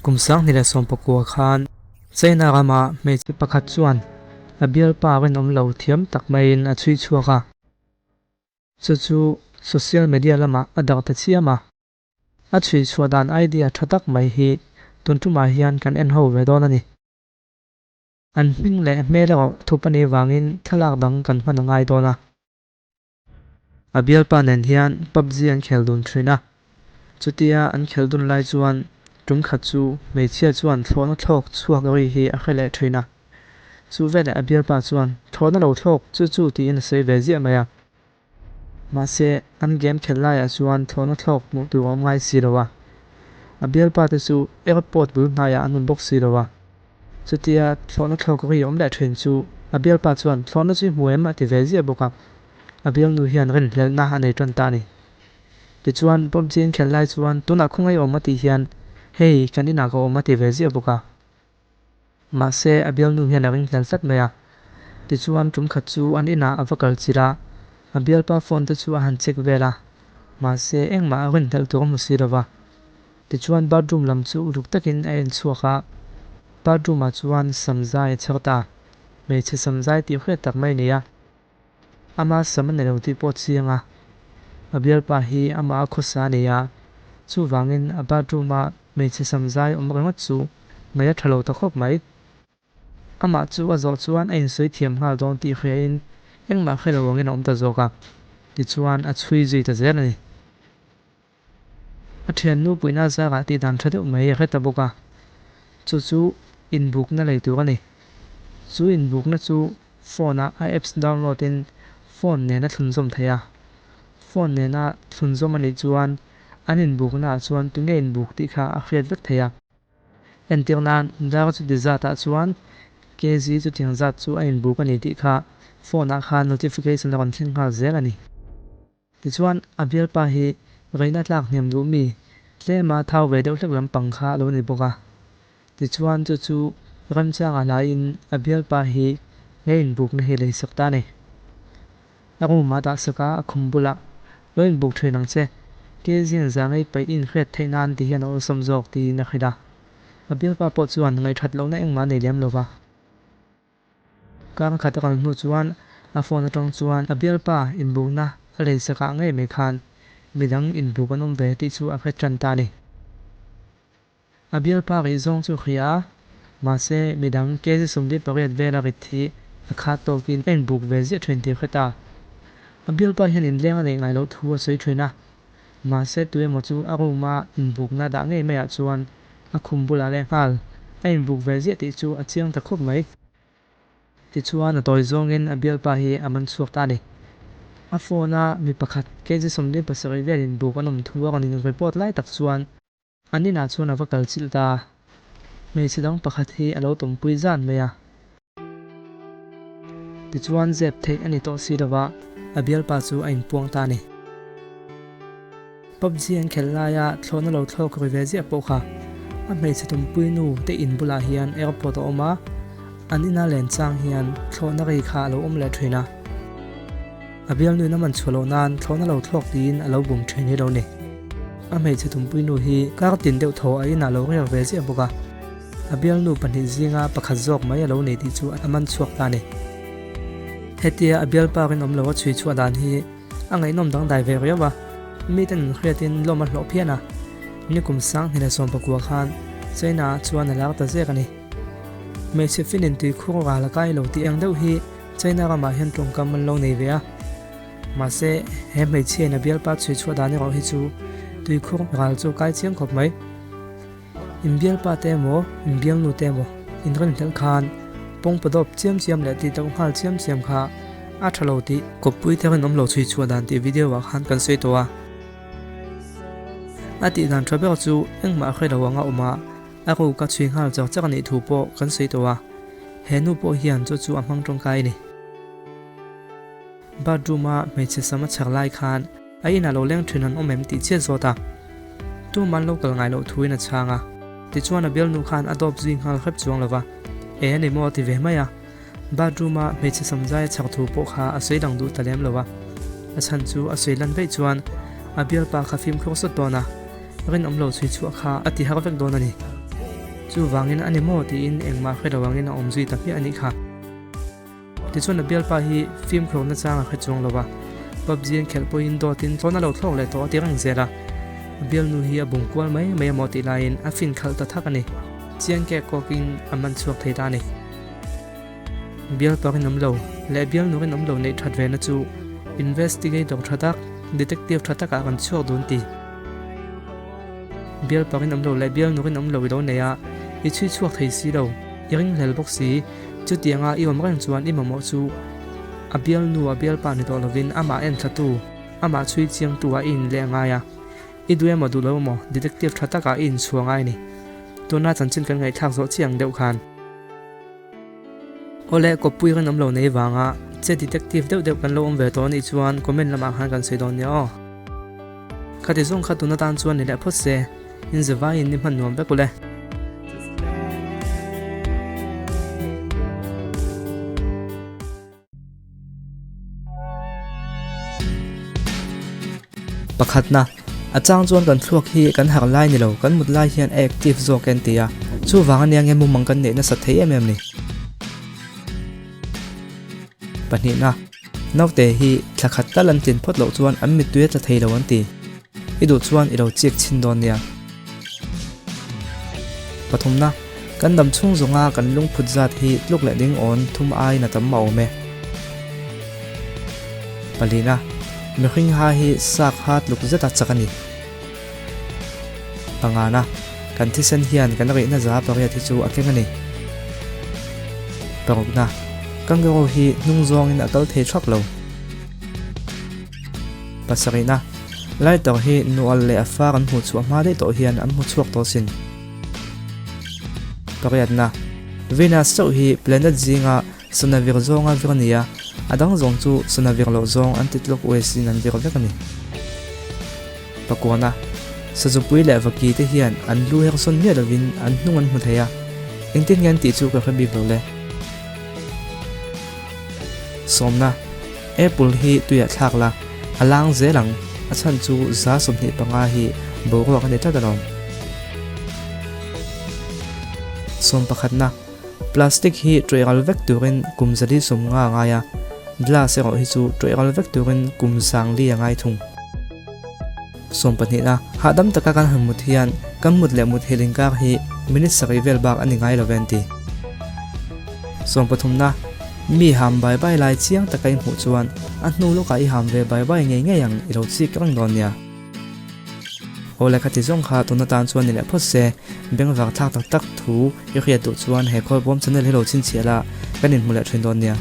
Kum 2019 khan China rama hmeichhe pakhat chuan a bialpa rinawm lo thiam tak maiin a chhui chhuak a, chu chu social media lamah a darh ta chiam a. A chhui chhuah dan idea tha tak mai hi tun tumah hian kan en ho ve dawn a ni. An hming leh hmel erawh thup a nih vangin thlalak dang kan hman a ngai dawn a. A bialpa nen hian PUBG an khel dun thin a, chutia an khel dun lai chuan tum khat chu hmeichhia chuan thlawhna thlawk chhuak ri hi a hre leh thin a. Chu veleh a bialpa chuan thlawhna lo thlawk chu chu tiin a sawi ve ziah mai a. Mahse, an game khelh laiah chuan thlawhna thlawk hmuh tur a awm ngai si lo a. A bialpa te chu airport bul hnaiah an awm bawk si lo a. Chutia thlawhna thlawk ri awm leh thin chu a bialpa chuan thlawhna chu i hmu em a ti ve ziah bawk a, a bialnu hian rinhlelhna a nei tan ta a ni. Tichuan PUBG an khelh lai chuan tunah khawngaih awm a tih hian hei kan inah ka awm a ti ve ziah bawk a. Mahse a bialnu hian a ringhlel tlat mai a. Tichuan tum khat chu an inah a va kal chilh a, a bialpa phone te chu a han check vel a, mahse engmah a rinhlelh tur a hmu si lo va. Tichuan bathroom lam chu uluk takin a en chhuak a, bathroom ah chuan samzai a chher ta, hmeichhe samzai tih hriat tak mai a ni a, ama sam a ni lo tih pawh a chiang a, a bialpa hi amah a khawsa a ni a, chuvangin a bathroom a hmeichhe samzai awm ringawt chu ngaih a tha lo ta khawp mai. Amah chu a zawh chuan a insawi thiam nghal dawn tih hriain engmah hre lo angin a awm ta zawk a, tichuan a chhui zui ta zel a ni. A thiannu puihna zarah tih dan tha deuh mai a hre ta bawk a, chu chu inbukna lei tur a ni. Chu inbukna chu phone ah a apps download in phone nen a thlunzawm thei a, phone nena thlunzawm a nih chuan an inbukna ah chuan tunge inbuk tih kha a hriat vek thei a. Entir nan dar chuti zat ah chuan kg chutiang zat chu a inbuk a ni tih kha phone ah khan notification a rawn thleng nghal zel a ni. Tichuan, a bialpa hi reina tlak hniam duh mi, tlema thau ve deuh hlek lampang kha a lo ni bawk a. Tichuan, chu chu remchanga hlaiin a bialpa hi he inbukna hi leisak ta a ni. A room-ah dahsak a, a khum bulah, Lo inbuk thin ang che, Kezian zangei paih i inhriat theih nan ti hian a awlsam zawk, tiin a hrilh a. A bialpa pawh chuan ngaihṭhat lohna engmah a nei lem lo va. Kar khat a kal hnu chuan a phone atang chuan a bialpa inbukna a leisak ah ngei mai khan midang inbuk an awm ve tih chu a hre tan ta a ni. A bialpa rih zawng chu hria a, mahse midang kg 48 vela rit hi a khat tawkin a inbuk ve ziah thin tih a hre ta. A bialpa hian inleng a neih ngai loh thu a sawi thin a, mahse tu emaw chu a room a inbukna dah ngei maiah chuan a khum bulah leh nghal a inbuk ve ziah tih chu a chiang ta khawp mai. Tichuan a tawi zawngin a bialpa hi a man chhuak ta a ni. A phone a mi pakhat kg 47 vel inbuk an awm thu a rawn in report lai tak chuan an inah chuan a va kal chilh ta a. Hmeichhe dang pakhat hi a lo tawmpui zan mai a. Tichuan zep theih a ni tawh si lova a bialpa chu a inpuang ta a ni. PUBG an khelh laia thlawhna lo thlawk ri ve ziah pawh kha a hmeichhe tumpui nu te in bulah hian airport a awm a, an ina len chang hian thlawhna ri kha a lo awm leh thin a. A bialnuin a man chhuah loh nan thlawhna lo thlawk tiin a lo bum thin hi lo ni. A hmeichhe tumpui nu hi kar tin deuh thaw a inah lo riak ve ziah bawk a, a bialnu pahnih zinga pakhat zawk mai a lo nei tih chu a man chhuak ta a ni. Hetia a bialpa rinawm lo a chhui chhuah dan hi A ngaihnawm dangdai ve riau a, miten an hriatin lawm a hlawh phian a, nikum 2019 khan China ah chuan a lar ta zek a ni. Hmeichhe finin tuikhur ral a kai lo tih ang deuh hi China ramah hian tawngkam an lo nei ve a, mahse he hmeichhiain a bialpa chhui chhuah dan erawh hi chu tuikhur ral chu kai chiang khawp mai. Inbialpa te emaw, inbialnu te emaw inrinhlelh khan pawngpa dawp chiam chiam leh tih tauh nghal chiam chiam kha a tha lo tih kawppui te rinawm lo chhui chhuah dan tih video ah khan kan sawi tawh a. A tih dan tha ber chu engmah a hre lo anga awm a, a ruk a chhui nghal char char a nih thu pawh kan sawi tawh a, he nu pawh hian chu chu a hmang tawngkai a ni. Bathroom a hmeichhe sam a chhar lai khan A inah lo leng thin an awm em tih chiah zawt a, tum an lo kal ngai loh thuin a chhang a. Tichuan a bialnu khan a dawp zui nghal hrep chuang lo va, E a ni maw a ti ve mai a. Bathroom a hmeichhe samzai a chhak thu pawh kha a sawi dang duh ta lem lo va. A chhan chu a sawi lan daih chuan a bialpa kha fimkhur sawt dawn a, rinawm lo chhui chhuah kha a ti har vek dawn a ni. Chuvangin a ni maw tiin engmah hre lo angin a awm zui ta hmiah a nih kha. Tichuan a bialpa hi fimkhur nachang a hre chuang lo a, PUBG an khelh pawhin dawtin tlawn a lo thlawk leh tawh a ti reng zel a. A bialnu hi a bung kual mai mai emaw tih laiin a fin khalh ta thak a ni. Chiang kek kawkin a man chhuak thei ta a ni. Bialpa rinawm lo leh bialnu rinawm lo neih that vena chu investigator tha tak, detective tha takah kan chhuak dun ti. Bialpa rinawm lo leh bialnu rinawm lo i lo nei a, i chhui chhuak thei si lo, i ringhlel bawk si. Chutianga i awm reng chuan i mamawh chu a bialnu a bialpa ni tawh lovin amah enthlatu, amah chhui chiangtu ah i inleh ngai a. I duh emaw duh lo emaw detective tha takah i inchhuah ngai a ni. Tuna chanchin kan ngaihthlak zawh chiang deuh khan. Awle, kawppui kan awm lo nei vanga che detective deuh deuh kan lo awm ve tawh anih chuan comment lamah khan kan sawi dawn nia aw. Khati zawng kha tun atan chuan ni leh phawt se, in zavaiin ni hman nuam vek ule. Pakhatna, a chang chuan kan thluak hi kan harh lai ni lo, kan mut lai hian a active zawk en ti a, chuvang ania nge mumang kan neih nasat thei em em ni. Pahnihna, naute hi thla khat tal an tlin phawt loh chuan an mittui a tla thei lo an ti. I duh chuan i lo chik chhin dawn nia. Pathumna, kan dam chhung zawnga kan lungphut zat hi tluk leh ding awn thum aiin a tam a awm e. Palina, mihring ha hi sak ha tluk zeta chak a ni. Pangana, kan thisen hian kan rihna za pariat hi chu a keng a ni. Parukna, kangaroo hi hnung zawngin a kal thei thak lo. Pasarihna, Lighter hi nual leh a far an hmuh chhuah hma daih tawh hian an hmu chhuak tawh sin. Pariatna, Venus chauh hi planet zinga sana vir zawnga vir a ni a, a dang zawng chu sana vir loh zawng an ti clockwise in an vir vek a ni. Pakuana, Sazupui leh vaki te hian an lu her sawn miah lovin an hnung an hmu thei a, engtin nge an tih chu ka hre bik lo le. Sawmna, Apple hi tuiah thlak la, a lang zel ang, a chhan chu 25% hi boruak a ni tlat alawm. Sawm pakhatna, Plastic hi tawih ral vek turin kum 450 a ngai a, glass erawh hi chu tawih ral vek turin kum 4000 a ngai thung. Sawm pahnihna, Hahdam taka kan han mut hian kan mut leh mut hil inkar hi minute sarih vel bak a ni ngai lo ve an ti. Sawm pathumna, Mi ham bai bai lai chiang taka i hmuh chuan a hnu lawkah i ham ve bai bai ngei ngei ang i lo chik reng dawn nia. Aw le khati zawng kha tun atan chuan ni leh phawt se, bengvar thlak tak tak thu i hriat duh chuan he Khawlbawm channel hi lo chhinchhiah la, kan inhmu leh thin dawn nia.